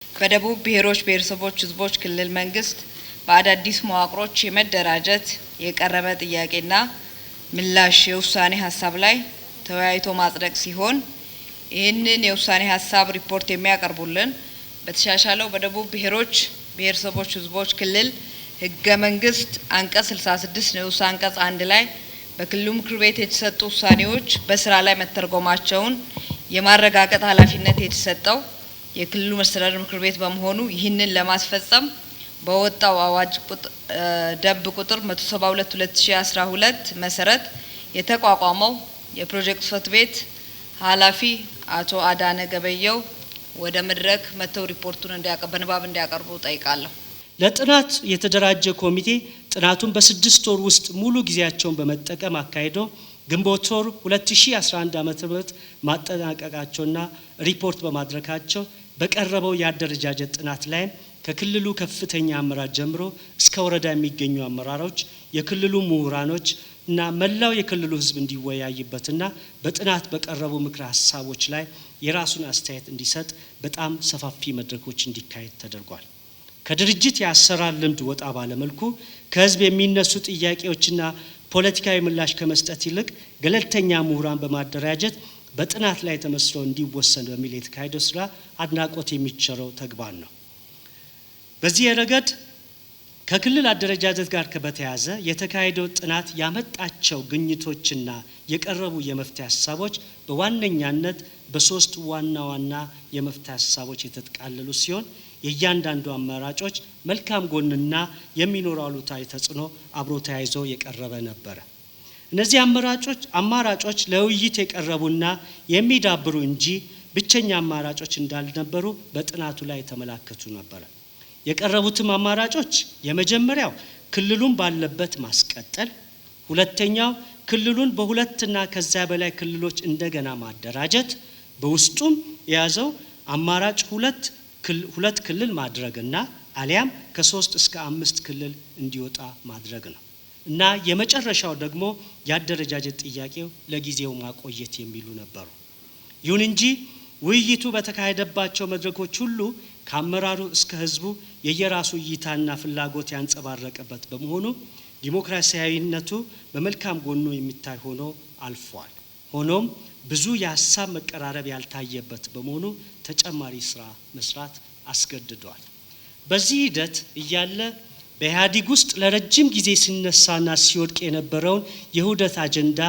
በደቡብ ብሔሮች ብሔረሰቦች ሕዝቦች ክልል መንግስት በአዳዲስ መዋቅሮች የመደራጀት የቀረበ ጥያቄና ምላሽ የውሳኔ ሀሳብ ላይ ተወያይቶ ማጽደቅ ሲሆን፣ ይህንን የውሳኔ ሀሳብ ሪፖርት የሚያቀርቡልን በተሻሻለው በደቡብ ብሔሮች ብሔረሰቦች ሕዝቦች ክልል ህገ መንግስት አንቀጽ 66 ንዑስ አንቀጽ 1 ላይ በክልሉ ምክር ቤት የተሰጡ ውሳኔዎች በስራ ላይ መተርጎማቸውን የማረጋገጥ ኃላፊነት የተሰጠው የክልሉ መስተዳድር ምክር ቤት በመሆኑ፣ ይህንን ለማስፈጸም በወጣው አዋጅ ደንብ ቁጥር 172/2012 መሰረት የተቋቋመው የፕሮጀክት ጽህፈት ቤት ኃላፊ አቶ አዳነ ገበየው ወደ መድረክ መጥተው ሪፖርቱን በንባብ እንዲያቀርቡ ጠይቃለሁ። ለጥናት የተደራጀ ኮሚቴ ጥናቱን በ6 ወር ውስጥ ሙሉ ጊዜያቸውን በመጠቀም አካሂዶ ግንቦት ወር 2011 ዓ.ም ማጠናቀቃቸውና ሪፖርት በማድረጋቸው፣ በቀረበው የአደረጃጀት ጥናት ላይም ከክልሉ ከፍተኛ አመራር ጀምሮ እስከ ወረዳ የሚገኙ አመራሮች፣ የክልሉ ምሁራኖች እና መላው የክልሉ ሕዝብ እንዲወያይበትና በጥናት በቀረቡ ምክረ ሀሳቦች ላይ የራሱን አስተያየት እንዲሰጥ በጣም ሰፋፊ መድረኮች እንዲካሄድ ተደርጓል። ከድርጅት የአሰራር ልምድ ወጣ ባለ መልኩ ከህዝብ የሚነሱ ጥያቄዎችና ፖለቲካዊ ምላሽ ከመስጠት ይልቅ ገለልተኛ ምሁራን በማደራጀት በጥናት ላይ ተመስርቶ እንዲወሰን በሚል የተካሄደው ስራ አድናቆት የሚቸረው ተግባር ነው። በዚህ ረገድ ከክልል አደረጃጀት ጋር በተያያዘ የተካሄደው ጥናት ያመጣቸው ግኝቶችና የቀረቡ የመፍትሄ ሀሳቦች በዋነኛነት በሶስት ዋና ዋና የመፍትሄ ሀሳቦች የተጠቃለሉ ሲሆን፣ የእያንዳንዱ አማራጮች መልካም ጎንና የሚኖረው አሉታዊ ተጽዕኖ አብሮ ተያይዞ የቀረበ ነበረ። እነዚህ አማራጮች ለውይይት የቀረቡና የሚዳብሩ እንጂ ብቸኛ አማራጮች እንዳልነበሩ በጥናቱ ላይ የተመላከቱ ነበረ። የቀረቡትም አማራጮች የመጀመሪያው ክልሉን ባለበት ማስቀጠል፣ ሁለተኛው ክልሉን በሁለትና ከዚያ በላይ ክልሎች እንደገና ማደራጀት፣ በውስጡም የያዘው አማራጭ ሁለት ሁለት ክልል ማድረግና አሊያም ከ3 እስከ 5 ክልል እንዲወጣ ማድረግ ነው እና የመጨረሻው ደግሞ የአደረጃጀት ጥያቄው ለጊዜው ማቆየት የሚሉ ነበሩ። ይሁን እንጂ ውይይቱ በተካሄደባቸው መድረኮች ሁሉ ከአመራሩ እስከ ሕዝቡ የየራሱ እይታና ፍላጎት ያንጸባረቀበት በመሆኑ ዲሞክራሲያዊነቱ በመልካም ጎኑ የሚታይ ሆኖ አልፏል። ሆኖም ብዙ የሀሳብ መቀራረብ ያልታየበት በመሆኑ ተጨማሪ ስራ መስራት አስገድዷል። በዚህ ሂደት እያለ በኢህአዴግ ውስጥ ለረጅም ጊዜ ሲነሳና ሲወድቅ የነበረውን የውህደት አጀንዳ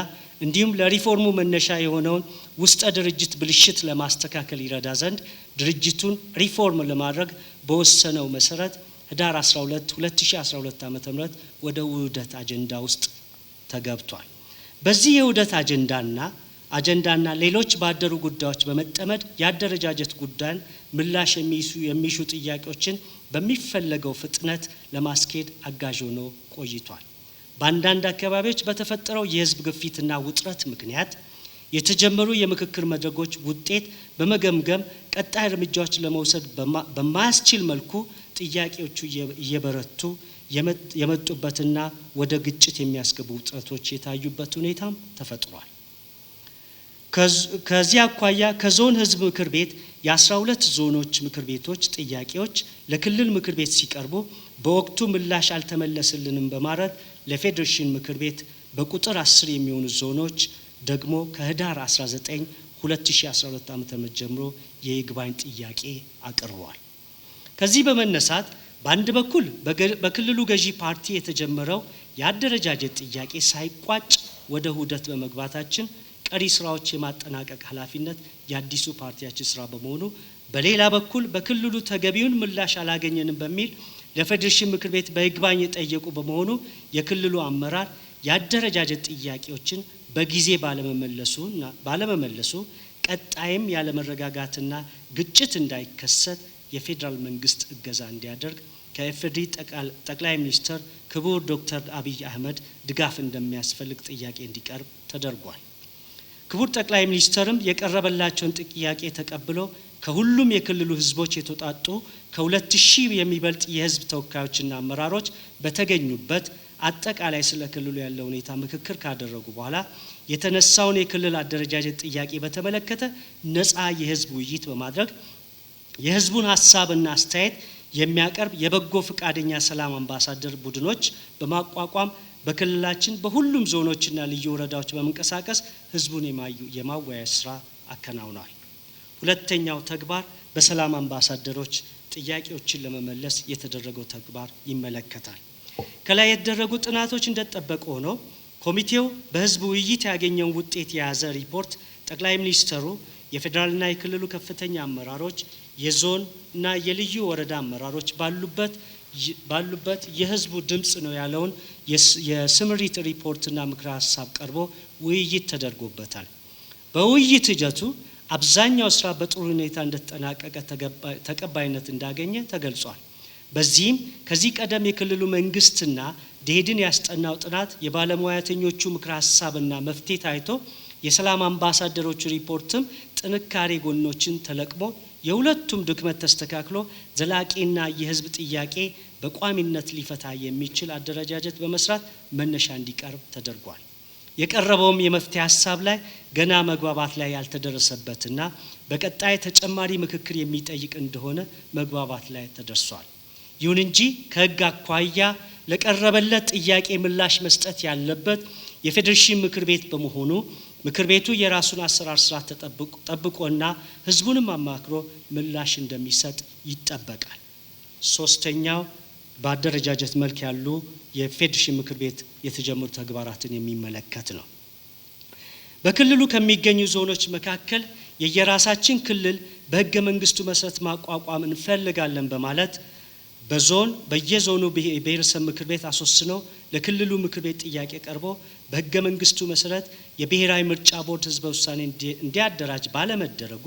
እንዲሁም ለሪፎርሙ መነሻ የሆነውን ውስጠ ድርጅት ብልሽት ለማስተካከል ይረዳ ዘንድ ድርጅቱን ሪፎርም ለማድረግ በወሰነው መሰረት ህዳር 12 2012 ዓ.ም ወደ ውህደት አጀንዳ ውስጥ ተገብቷል። በዚህ የውህደት አጀንዳና ሌሎች ባደሩ ጉዳዮች በመጠመድ የአደረጃጀት ጉዳይን ምላሽ የሚሹ ጥያቄዎችን በሚፈለገው ፍጥነት ለማስኬድ አጋዥ ሆኖ ቆይቷል። በአንዳንድ አካባቢዎች በተፈጠረው የህዝብ ግፊትና ውጥረት ምክንያት የተጀመሩ የምክክር መድረኮች ውጤት በመገምገም ቀጣይ እርምጃዎች ለመውሰድ በማያስችል መልኩ ጥያቄዎቹ እየበረቱ የመጡበትና ወደ ግጭት የሚያስገቡ ውጥረቶች የታዩበት ሁኔታም ተፈጥሯል። ከዚህ አኳያ ከዞን ህዝብ ምክር ቤት የ12 ዞኖች ምክር ቤቶች ጥያቄዎች ለክልል ምክር ቤት ሲቀርቡ በወቅቱ ምላሽ አልተመለስልንም በማለት ለፌዴሬሽን ምክር ቤት፣ በቁጥር 10 የሚሆኑ ዞኖች ደግሞ ከህዳር 19 2012 ዓ.ም ጀምሮ የይግባኝ ጥያቄ አቅርበዋል። ከዚህ በመነሳት በአንድ በኩል በክልሉ ገዢ ፓርቲ የተጀመረው የአደረጃጀት ጥያቄ ሳይቋጭ ወደ ውህደት በመግባታችን ቀሪ ስራዎች የማጠናቀቅ ኃላፊነት የአዲሱ ፓርቲያችን ስራ በመሆኑ፣ በሌላ በኩል በክልሉ ተገቢውን ምላሽ አላገኘንም በሚል ለፌዴሬሽን ምክር ቤት በይግባኝ የጠየቁ በመሆኑ፣ የክልሉ አመራር የአደረጃጀት ጥያቄዎችን በጊዜ ባለመመለሱ ቀጣይም ያለመረጋጋትና ግጭት እንዳይከሰት የፌዴራል መንግስት እገዛ እንዲያደርግ ከኢፌዴሪ ጠቅላይ ሚኒስትር ክቡር ዶክተር አብይ አህመድ ድጋፍ እንደሚያስፈልግ ጥያቄ እንዲቀርብ ተደርጓል። ክቡር ጠቅላይ ሚኒስትርም የቀረበላቸውን ጥያቄ ተቀብለው ከሁሉም የክልሉ ህዝቦች የተውጣጡ ከ2000 የሚበልጥ የህዝብ ተወካዮችና አመራሮች በተገኙበት አጠቃላይ ስለ ክልሉ ያለው ሁኔታ ምክክር ካደረጉ በኋላ፣ የተነሳውን የክልል አደረጃጀት ጥያቄ በተመለከተ ነፃ የህዝብ ውይይት በማድረግ የህዝቡን ሀሳብና አስተያየት የሚያቀርብ የበጎ ፈቃደኛ ሰላም አምባሳደር ቡድኖች በማቋቋም በክልላችን በሁሉም ዞኖችና ልዩ ወረዳዎች በመንቀሳቀስ ህዝቡን የማወያየት ስራ አከናውኗል። ሁለተኛው ተግባር በሰላም አምባሳደሮች ጥያቄዎችን ለመመለስ የተደረገው ተግባር ይመለከታል። ከላይ የተደረጉ ጥናቶች እንደተጠበቁ ሆኖ ኮሚቴው በህዝብ ውይይት ያገኘውን ውጤት የያዘ ሪፖርት ጠቅላይ ሚኒስትሩ፣ የፌዴራልና የክልሉ ከፍተኛ አመራሮች፣ የዞን እና የልዩ ወረዳ አመራሮች ባሉበት የህዝቡ ድምጽ ነው ያለውን የስምሪት ሪፖርትና ምክረ ሀሳብ ቀርቦ ውይይት ተደርጎበታል። በውይይት ሂደቱ አብዛኛው ስራ በጥሩ ሁኔታ እንደተጠናቀቀ ተቀባይነት እንዳገኘ ተገልጿል። በዚህም ከዚህ ቀደም የክልሉ መንግስትና ደኢህዴን ያስጠናው ጥናት የባለሙያተኞቹ ምክረ ሀሳብና መፍትሄ ታይቶ የሰላም አምባሳደሮቹ ሪፖርትም ጥንካሬ ጎኖችን ተለቅሞ የሁለቱም ድክመት ተስተካክሎ ዘላቂና የህዝብ ጥያቄ በቋሚነት ሊፈታ የሚችል አደረጃጀት በመስራት መነሻ እንዲቀርብ ተደርጓል። የቀረበውም የመፍትሄ ሀሳብ ላይ ገና መግባባት ላይ ያልተደረሰበትና በቀጣይ ተጨማሪ ምክክር የሚጠይቅ እንደሆነ መግባባት ላይ ተደርሷል። ይሁን እንጂ ከህግ አኳያ ለቀረበለት ጥያቄ ምላሽ መስጠት ያለበት የፌዴሬሽን ምክር ቤት በመሆኑ ምክር ቤቱ የራሱን አሰራር ስርዓት ጠብቆና ህዝቡንም አማክሮ ምላሽ እንደሚሰጥ ይጠበቃል። ሶስተኛው በአደረጃጀት መልክ ያሉ የፌዴሬሽን ምክር ቤት የተጀመሩ ተግባራትን የሚመለከት ነው። በክልሉ ከሚገኙ ዞኖች መካከል የየራሳችን ክልል በህገ መንግስቱ መሰረት ማቋቋም እንፈልጋለን በማለት በዞን በየዞኑ ብሔረሰብ ምክር ቤት አስወስኖ ለክልሉ ምክር ቤት ጥያቄ ቀርቦ በህገ መንግስቱ መሰረት የብሔራዊ ምርጫ ቦርድ ህዝበ ውሳኔ እንዲያደራጅ ባለመደረጉ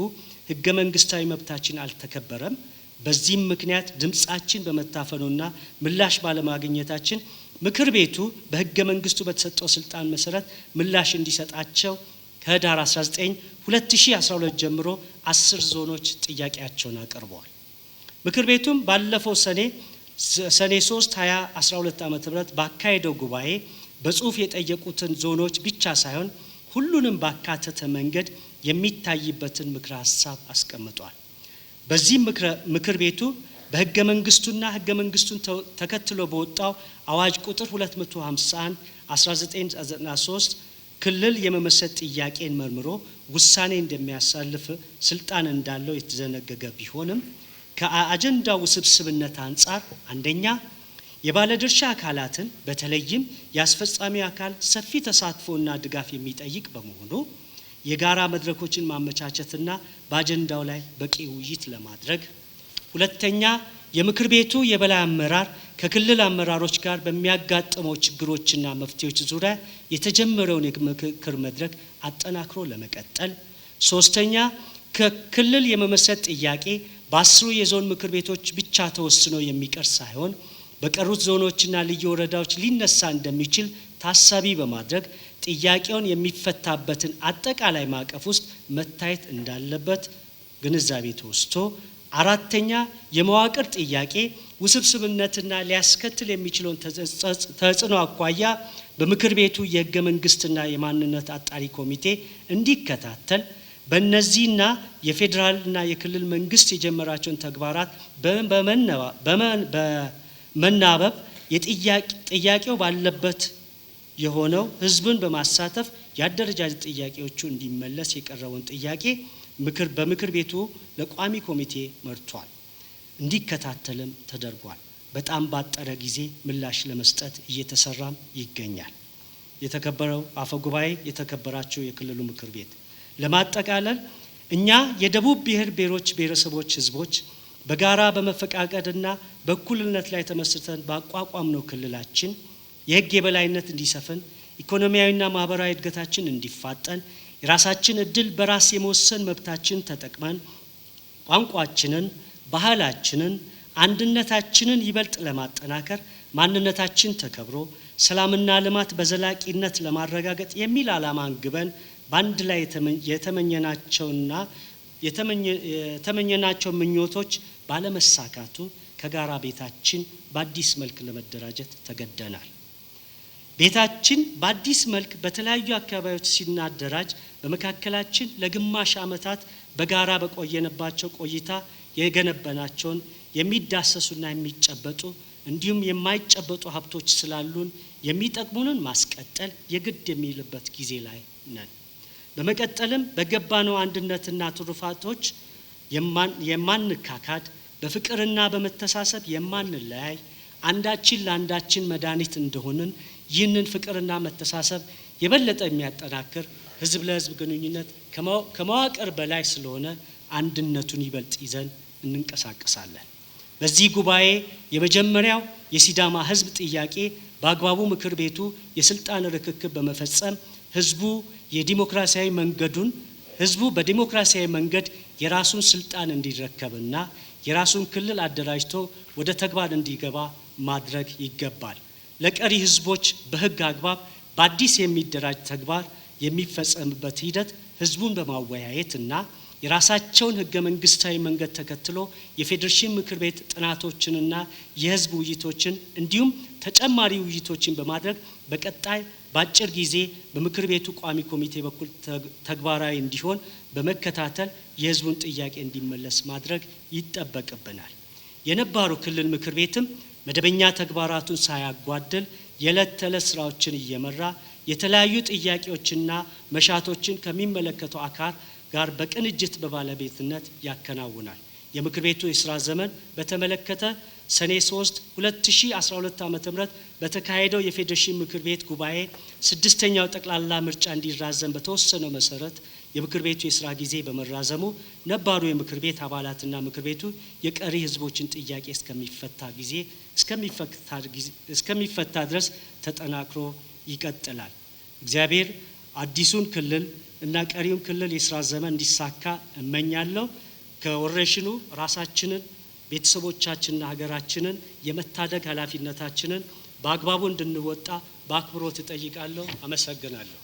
ህገ መንግስታዊ መብታችን አልተከበረም። በዚህም ምክንያት ድምጻችን በመታፈኑና ምላሽ ባለማግኘታችን ምክር ቤቱ በህገ መንግስቱ በተሰጠው ስልጣን መሰረት ምላሽ እንዲሰጣቸው ከህዳር 19 2012 ጀምሮ 10 ዞኖች ጥያቄያቸውን አቅርበዋል። ምክር ቤቱም ባለፈው ሰኔ 3 2012 ዓ.ም ባካሄደው ጉባኤ በጽሁፍ የጠየቁትን ዞኖች ብቻ ሳይሆን ሁሉንም ባካተተ መንገድ የሚታይበትን ምክረ ሀሳብ አስቀምጧል። በዚህ ምክር ቤቱ በህገ መንግስቱና ህገ መንግስቱን ተከትሎ በወጣው አዋጅ ቁጥር 251 1993 ክልል የመመስረት ጥያቄን መርምሮ ውሳኔ እንደሚያሳልፍ ስልጣን እንዳለው የተዘነገገ ቢሆንም ከአጀንዳው ውስብስብነት አንጻር አንደኛ የባለድርሻ አካላትን በተለይም የአስፈጻሚ አካል ሰፊ ተሳትፎና ድጋፍ የሚጠይቅ በመሆኑ የጋራ መድረኮችን ማመቻቸትና በአጀንዳው ላይ በቂ ውይይት ለማድረግ፣ ሁለተኛ የምክር ቤቱ የበላይ አመራር ከክልል አመራሮች ጋር በሚያጋጥመው ችግሮችና መፍትሄዎች ዙሪያ የተጀመረውን የምክክር መድረክ አጠናክሮ ለመቀጠል፣ ሶስተኛ ከክልል የመመስረት ጥያቄ በ10 የዞን ምክር ቤቶች ብቻ ተወስኖ የሚቀር ሳይሆን በቀሩት ዞኖችና ልዩ ወረዳዎች ሊነሳ እንደሚችል ታሳቢ በማድረግ ጥያቄውን የሚፈታበትን አጠቃላይ ማዕቀፍ ውስጥ መታየት እንዳለበት ግንዛቤ ተወስቶ፣ አራተኛ የመዋቅር ጥያቄ ውስብስብነትና ሊያስከትል የሚችለውን ተጽዕኖ አኳያ በምክር ቤቱ የህገ መንግስትና የማንነት አጣሪ ኮሚቴ እንዲከታተል በእነዚህና የፌዴራልና የክልል መንግስት የጀመራቸውን ተግባራት በመናበብ ጥያቄው ባለበት የሆነው ህዝብን በማሳተፍ የአደረጃጀት ጥያቄዎቹ እንዲመለስ የቀረበውን ጥያቄ በምክር ቤቱ ለቋሚ ኮሚቴ መርቷል፣ እንዲከታተልም ተደርጓል። በጣም ባጠረ ጊዜ ምላሽ ለመስጠት እየተሰራም ይገኛል። የተከበረው አፈ ጉባኤ፣ የተከበራችሁ የክልሉ ምክር ቤት፣ ለማጠቃለል እኛ የደቡብ ብሔር ብሔሮች ብሔረሰቦች ህዝቦች በጋራ በመፈቃቀድና በእኩልነት ላይ ተመስርተን ባቋቋምነው ክልላችን የህግ የበላይነት እንዲሰፍን፣ ኢኮኖሚያዊና ማህበራዊ እድገታችን እንዲፋጠን፣ የራሳችን እድል በራስ የመወሰን መብታችን ተጠቅመን ቋንቋችንን፣ ባህላችንን፣ አንድነታችንን ይበልጥ ለማጠናከር ማንነታችን ተከብሮ ሰላምና ልማት በዘላቂነት ለማረጋገጥ የሚል ዓላማ አንግበን በአንድ ላይ የተመኘናቸው ምኞቶች ባለመሳካቱ ከጋራ ቤታችን በአዲስ መልክ ለመደራጀት ተገደናል። ቤታችን በአዲስ መልክ በተለያዩ አካባቢዎች ሲናደራጅ በመካከላችን ለግማሽ ዓመታት በጋራ በቆየንባቸው ቆይታ የገነበናቸውን የሚዳሰሱና የሚጨበጡ እንዲሁም የማይጨበጡ ሀብቶች ስላሉን የሚጠቅሙንን ማስቀጠል የግድ የሚልበት ጊዜ ላይ ነን። በመቀጠልም በገባነው አንድነትና ትሩፋቶች የማንካካድ፣ በፍቅርና በመተሳሰብ የማንለያይ፣ አንዳችን ለአንዳችን መድኃኒት እንደሆንን ይህንን ፍቅርና መተሳሰብ የበለጠ የሚያጠናክር ህዝብ ለህዝብ ግንኙነት ከመዋቅር በላይ ስለሆነ አንድነቱን ይበልጥ ይዘን እንንቀሳቀሳለን። በዚህ ጉባኤ የመጀመሪያው የሲዳማ ህዝብ ጥያቄ በአግባቡ ምክር ቤቱ የስልጣን ርክክብ በመፈጸም ህዝቡ በዲሞክራሲያዊ መንገድ የራሱን ስልጣን እንዲረከብና የራሱን ክልል አደራጅቶ ወደ ተግባር እንዲገባ ማድረግ ይገባል። ለቀሪ ህዝቦች በህግ አግባብ በአዲስ የሚደራጅ ተግባር የሚፈጸምበት ሂደት ህዝቡን በማወያየትና የራሳቸውን ህገ መንግስታዊ መንገድ ተከትሎ የፌዴሬሽን ምክር ቤት ጥናቶችንና የህዝብ ውይይቶችን እንዲሁም ተጨማሪ ውይይቶችን በማድረግ በቀጣይ በአጭር ጊዜ በምክር ቤቱ ቋሚ ኮሚቴ በኩል ተግባራዊ እንዲሆን በመከታተል የህዝቡን ጥያቄ እንዲመለስ ማድረግ ይጠበቅብናል። የነባሩ ክልል ምክር ቤትም መደበኛ ተግባራቱን ሳያጓድል የዕለት ተዕለት ስራዎችን እየመራ የተለያዩ ጥያቄዎችና መሻቶችን ከሚመለከተው አካል ጋር በቅንጅት በባለቤትነት ያከናውናል። የምክር ቤቱ የስራ ዘመን በተመለከተ ሰኔ 3 2012 ዓ.ም በተካሄደው የፌዴሬሽን ምክር ቤት ጉባኤ ስድስተኛው ጠቅላላ ምርጫ እንዲራዘም በተወሰነው መሰረት የምክር ቤቱ የስራ ጊዜ በመራዘሙ ነባሩ የምክር ቤት አባላትና ምክር ቤቱ የቀሪ ህዝቦችን ጥያቄ እስከሚፈታ ድረስ ተጠናክሮ ይቀጥላል። እግዚአብሔር አዲሱን ክልል እና ቀሪውን ክልል የስራ ዘመን እንዲሳካ እመኛለሁ። ከወረርሽኑ ራሳችንን፣ ቤተሰቦቻችንና ሀገራችንን የመታደግ ኃላፊነታችንን በአግባቡ እንድንወጣ በአክብሮት እጠይቃለሁ። አመሰግናለሁ።